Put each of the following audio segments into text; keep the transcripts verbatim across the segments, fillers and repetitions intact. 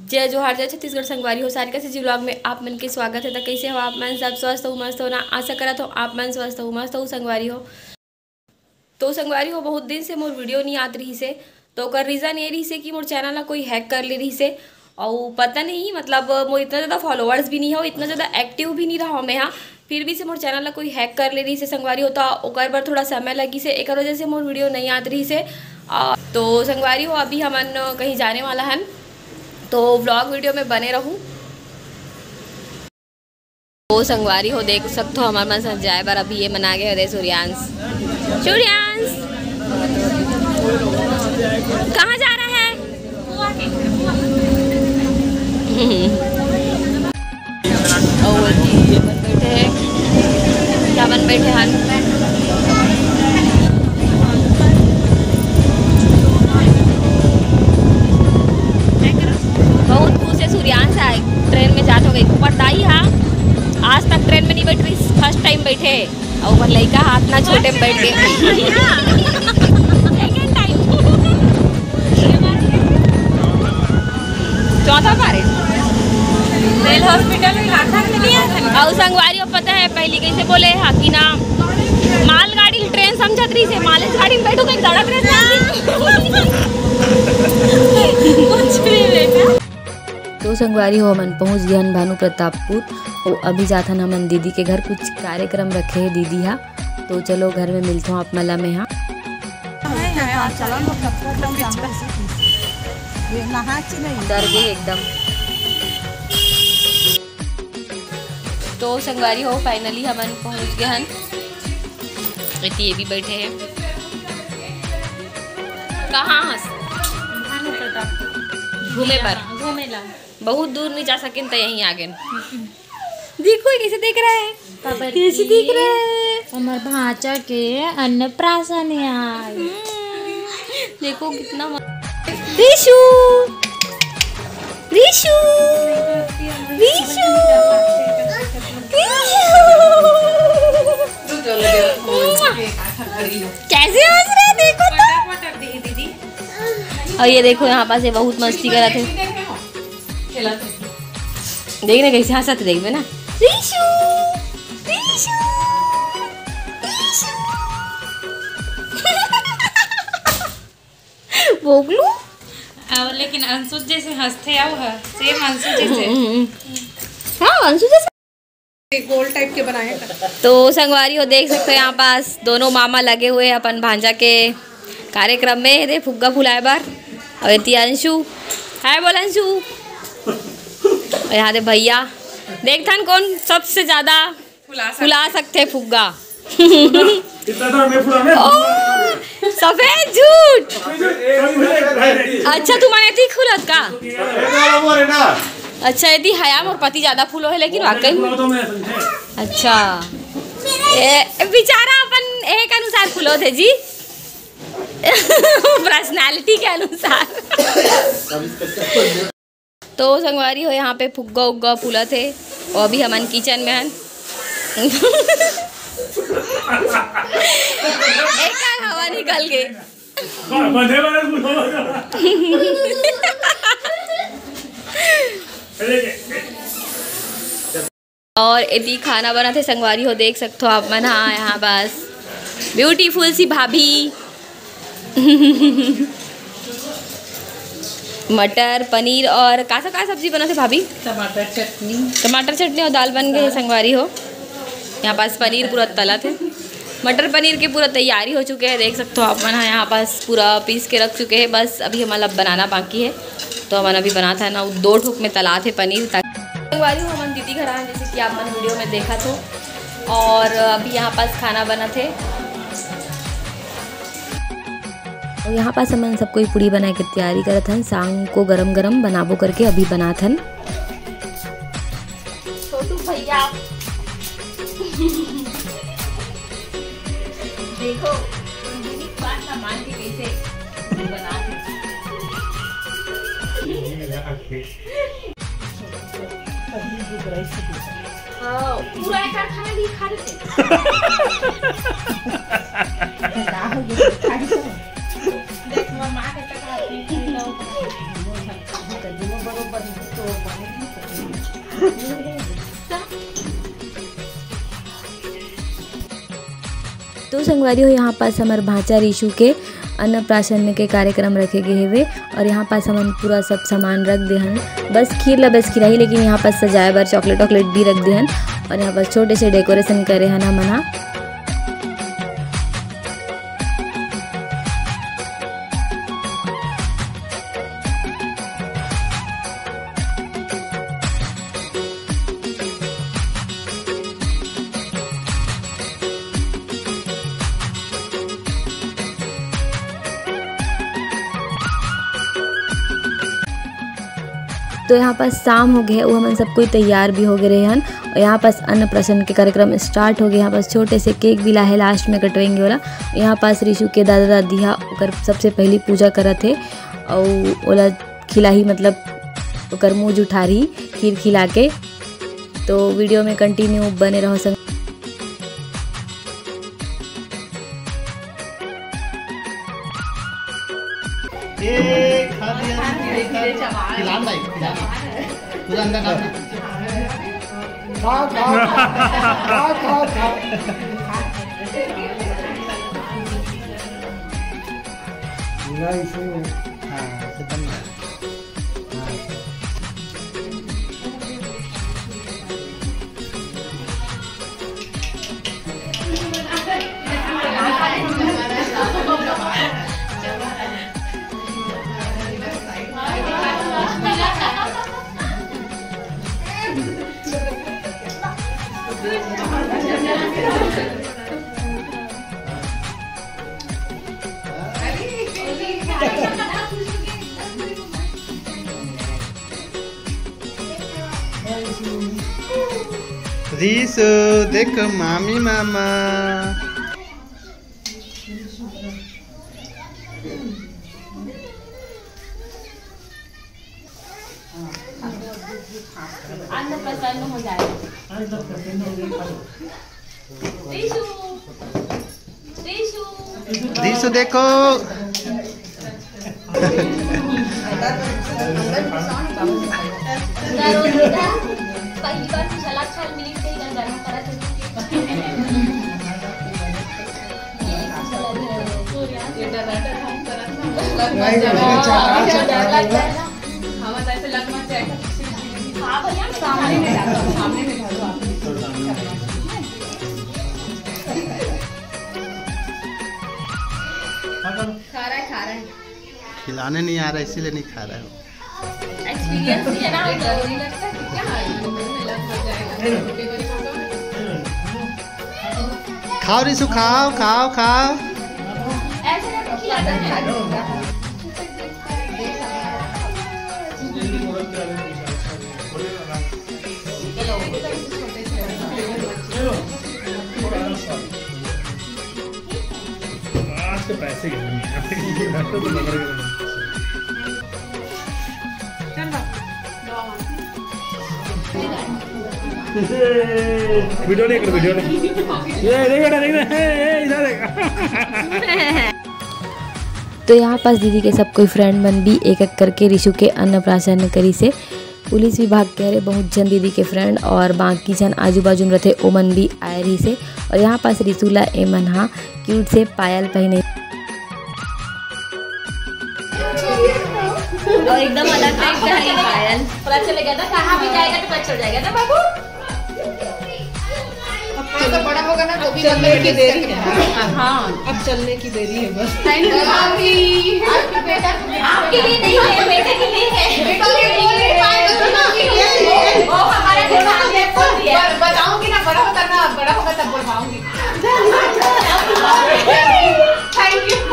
जय जोहार, जय छत्तीसगढ़ संगवारी हो। सारिका CG vlog में आप मन के स्वागत हे। त कइसे हो आप मन? सब स्वस्थ हो, मस्त हो ना? आशा करत हो आप मन स्वस्थ हो, मस्त हो संगवारी हो। तो संगवारी हो, बहुत दिन से मोर video नहीं आत रहिस हे, तो ओकर reason ये रहिस हे कि मोर channel ला कोई hack कर ले रहिस हे। अउ पता नहीं, मतलब, मोर इतना ज़्यादा followers भी नहीं हो, इतना ज़्यादा active भी नहीं रहा मैं, हाँ, फिर भी से मोर channel ला कोई hack कर ले रहिस हे संगवारी हो, तो ओकर बर थोड़ा समय लगिस हे, एकर वजह से मोर video नहीं आत रहिस हे। अ, तो संगवारी हो, अभी हमन कहीं जाने वाला हन, तो vlog video में बने रहू। ओ संगवारी हो, देख सकथो, हमर मन संग जाए बर अभी ये मन आ गे हरे, सूर्यांश। सूर्यांश, कहाँ जा रहा है? अउ एती ये मन बैठे हे, क्या मन बैठे हन? बहुत खुश हे सूर्यांश, आए train में जात हो गई। ओकर दाई हा आज तक train में नहीं बैठ रही, first time बैठे। अउ ओकर लइका हा अतना छोटे में बैठ गे। Second time। चौथा बार हे। रेल hospital में आखिर में नहीं आया था। अउ संगवारी हो, पता हे पहली कइसे बोले हा कि ना, मालगाड़ी train समझत रहिस हे, मालगाड़ी में बैठो कहीं सड़क रहे। कुछ भी बेटा। तो संगवारी हो, हमन पहुँच गे हन भानु प्रतापपुर। अउ अभी जाथन हमन दीदी के घर, कुछ कार्यक्रम रखे हे दीदी हा। तो चलो घर में मिलथों आप मन ला मैं हा। डर गे एकदम। तो संगवारी हो, finally हमन पहुँच गे हन। एती ये भी बैठे हे। कहाँ हस? भानु प्रतापपुर। घूमे बर? घूमे ला। बहुत दूर नहीं जा सकिन, त यहीं आ गेन। देखो, ये कैसे देख रहा है? कैसे देख रहा है? हमर भांचा के अन्नप्राशन हे आज। हम्म, देखो कितना म-, रिशु, रिशु, रिशु, रिशु। कैसे हंस रहा है, देखो तो। अउ ये देखो, यहाँ पास ये बहुत मस्ती करत हे। देख ना, कैसे हंसत हे, देखबे ना। रिशु, रिशु, रिशु। भोगलू। अउ लेकिन अंशु जैसे हंसथे, अउ ह, same अंशु जैसे। हम्म, हम्म। हाँ, अंशु जैसे। गोल type के बनाए हैं। तो संगवारी हो, देख सकते हो यहाँ पास दोनों मामा लगे हुए हैं अपन भांजा के कार्यक्रम में, दे फुग्गा फुलाए बर। अउ एती अंशु, हाय बोल अंशु। अउ यहाँ दे भैया, देखथन कौन सबसे ज्यादा फुला सकथे। फुला सकथे फुग्गा। इतना तो मैं फुला, मैं ओ, फुला। सफेद झूठ। अच्छा, तुमन एती फुलत का? ये तो अलग हुआ रे ना। अच्छा, एती हया मोर पति ज्यादा फुलो हे, लेकिन वाकई में। फुला तो मैं समझे। अच्छा, ए, बेचारा अपन एक अनुसार फुलोथे जी। Personality के अनुसार। तो संगवारी हो, यहाँ पे फुग्गा उग्गा फूलत हे, अउ अभी हमन kitchen में हन। एकर हवा निकल गे। बंधे वाला फुग्गा। अउ एती खाना बनत हे संगवारी हो, देख सकथो आप मन। हाँ, यहाँ बस beautiful सी भाभी। मटर पनीर अउ का सा, का सब्जी बनत हे भाभी? टमाटर चटनी। टमाटर चटनी अउ दाल बन गे हे संगवारी हो। यहाँ पास पनीर पूरा तलत हे। मटर पनीर के पूरा तैयारी हो चुके हे, देख सकथो आप मन ह। यहाँ पास पूरा पीस के रख चुके हे, बस अभी हमन ला बनाना बाकी हे। तो हमन अभी बनात हन ना, दो ठोक में तलात हे पनीर। ताकि संगवारी हो, हमन दीदी घर आए, जैसे कि आप मन video में देखत हो। अउ अभी यहाँ पास खाना बनत हे। अउ यहाँ पास हमन सब कोई पूड़ी बनाए के तैयारी करत हन। शाम को गरम गरम बनाबो करके अभी बनात हन। छोटू भैया। देखो, दीदी की बात ना मान के कैसे बना दे। हाँ, पूरा एक खाना भी खा लेते। देख, मम्मा के टका। दोनों बरोबर। तो संगवारी हो, यहाँ पास हमर भांचा रिशु के अन्नप्राशन के कार्यक्रम रखे गए हवे और यहाँ पास हमन पूरा सब सामान रख दे हन। बस खीर ला बस खिलाही, लेकिन यहाँ पास सजाए बर chocolate वॉकलेट भी रख दे हन और यहाँ पास छोटे से decoration करे हन हमन हा। तो यहाँ पास शाम हो गए, वो हमन सब कोई तैयार भी हो गए रहे हन। और यहाँ पास अन्नप्राशन के कार्यक्रम start हो गए। यहाँ पास छोटे से cake भी लाहे, last में कटवेंगे वाला। यहाँ पास रिशु के दादा दादी हा ओकर सबसे पहली पूजा करत हे और ओला खिलाही, मतलब ओकर मुंह जुठारही खीर खिला के। तो video में continue बने रहो संग। ए, खा दिया, खा दिया। खिलान भाई, खिलान। पूरा अंदर डालना। खा, खा, खा, खा, खा। पूरा इसे। हाँ, खत्म। रिशु, देख मामी मामा। अन्न प्रसन्न हो जाए। रिशु, रिशु। रिशु देखो। पहली बार छलाक छाल मिली थे, इधर गर्मा करत होती। ये डर लगता है। हाँ, बस ऐसे लग मत जाए। हाँ, भैया, सामने में डालो, सामने में डालो आप। खा रहा है, खा रहा है। खिलाने नहीं आ रहा, इसीलिए नहीं खा रहा है। Experience नहीं है ना, जरूरी लगता है कि क्या है, मुंह में लग मत जाएगा। खाओ रिशु, खाओ, खाओ, खाओ। ऐसे करके खिलाता है। आज तो पैसे गिरेंगे। वीडियो नहीं कर, वीडियो नहीं। ये देख बेटा, देख, ए, ए, इधर देख। तो यहाँ पास दीदी के सब कोई friend मन भी एक एक करके रिशु के अन्नप्राशन करिस हे। पुलिस विभाग के हरे बहुत झन दीदी के friend और बाकी झन आजू बाजू में रथे, ओमन भी आए रहिस हे। और यहाँ पास रिशु ला एमन हा cute से पायल पहने। और एकदम अलग type का है पायल। पता चलेगा ना, कहाँ भी जाएगा तो पता चल जाएगा ना बाबू। अब तो बड़ा होगा ना, तो भी चलने की देरी है। हाँ, अब चलने की देरी है बस। आपके लिए नहीं है, बेटे के लिए है। बेटे के लिए है। वो हमारा दिमाग में खोल दिया। बताऊंगी ना, बड़ा होता ना, बड़ा होगा तब बुलवाऊंगी। Thank you।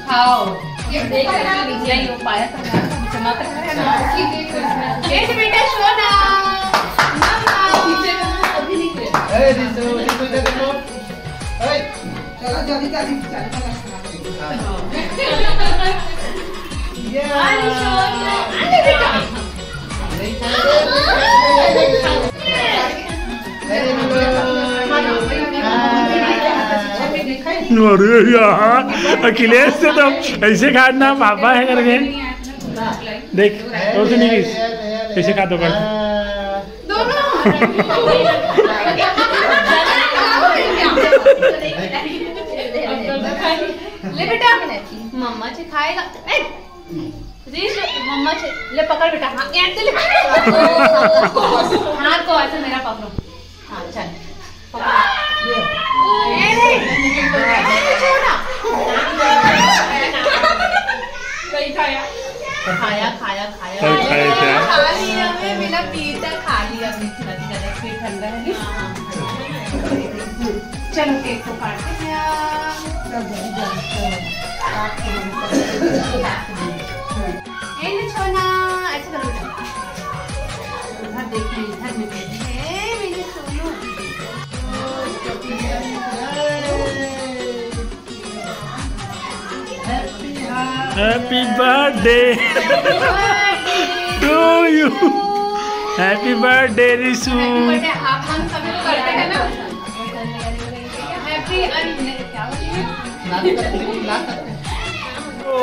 खाओ। ये देख, ये पाया था। ए बेटा, सोना। मम्मा। ए, रितु, रितु, इधर देखो। ए। चलो, जल्दी, जल्दी, जल्दी, जल्दी। ये। अरे, सोना। अरे, बेटा। अरे यार, अखिलेश से तो ऐसे खाना पापा है करके। देख, और तो नहीं गई। ऐसे खा दो कर। ले बेटा, मम्मा जी खाएगा। ए, जी, मम्मा जी, ले पकड़ बेटा, हाँ, ऐसे ले। हाथ को ऐसे मेरा पकड़ो। हाँ, चल। पकड़। ए, नहीं, नहीं, नहीं, छोड़ ना। सही खाया। खाया, खाया, खाया। सब खाए थे। खा लिया मैं, मेरा पीता खा लिया, मीठा, मीठा, मीठा, ठंडा है ना? चलो, केक को काटते हैं। ए, छोना, ऐसे करो बेटा। उधर देखिए, इधर में बैठे हैं मेरे Sonu. Happy birthday to you। Happy birthday Rishu. Happy birthday, आप हम सभी को करते हैं ना। Happy, अरे, क्या बोली मैं? ओ।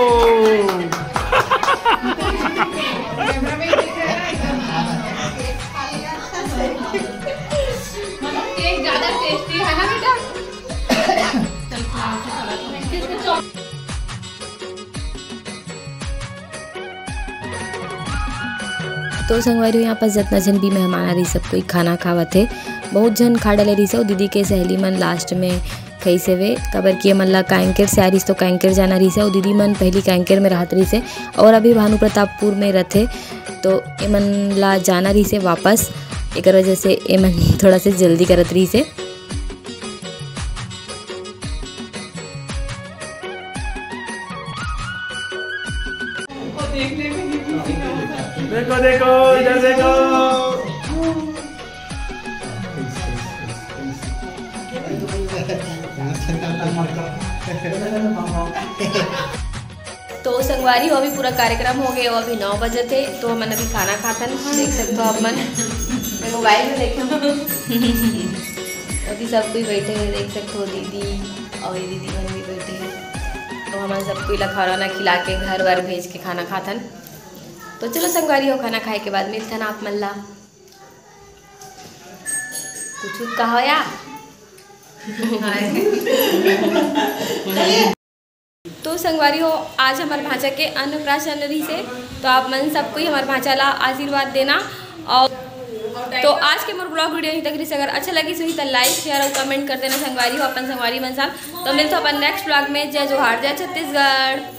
केक ज्यादा टेस्टी है ना बेटा? तो संगवारी हो, यहाँ पास जितना झन भी मेहमान आ रही, सब कोई खाना खावत हे। बहुत झन खा डले रही से, दीदी के सहेली मन लास्ट में खइसे वे, काबर कि एमन ला कांकेर से आ रही से, तो कांकेर जाना रही से, और दीदी मन पहली कांकेर में रहत रही से, और अभी भानु प्रतापपुर में रहथे, तो एमन ला जाना रही से वापस, एकर वजह से एमन थोड़ा से जल्दी करत रही से। देखो, देखो, इधर देखो। तो संगवारी हो, अभी पूरा कार्यक्रम हो गए, अभी नौ बजे थे, तो हमन अभी खाना खाथन। देख सकते हो आप मन, मैं मोबाइल में देखो। अभी सब कोई बैठे हैं, देख सकते हो, दीदी और ये दीदी मन भी बैठे हैं। तो हमन सब कोई ला खाना ना खिला के घर वर भेज के खाना खाथन। तो चलो संगवारी हो, खाना खाए के बाद मिलथन आप मन ला। कुछ कहो या? तो संगवारी हो, आज हमर भांचा के अन्नप्राशन रहिसे, तो आप मन सब कोई हमर भांचा ला आशीर्वाद देना। और तो आज के मोर ब्लॉग वीडियो यहीं तक रहिसे। अगर अच्छा लगिस होही त लाइक, शेयर और कमेंट कर देना संगवारी हो, अपन संगवारी मन साथ। तो मिलथो अपन नेक्स्ट ब्लॉग में। जय जोहार, जय छत्तीसगढ़।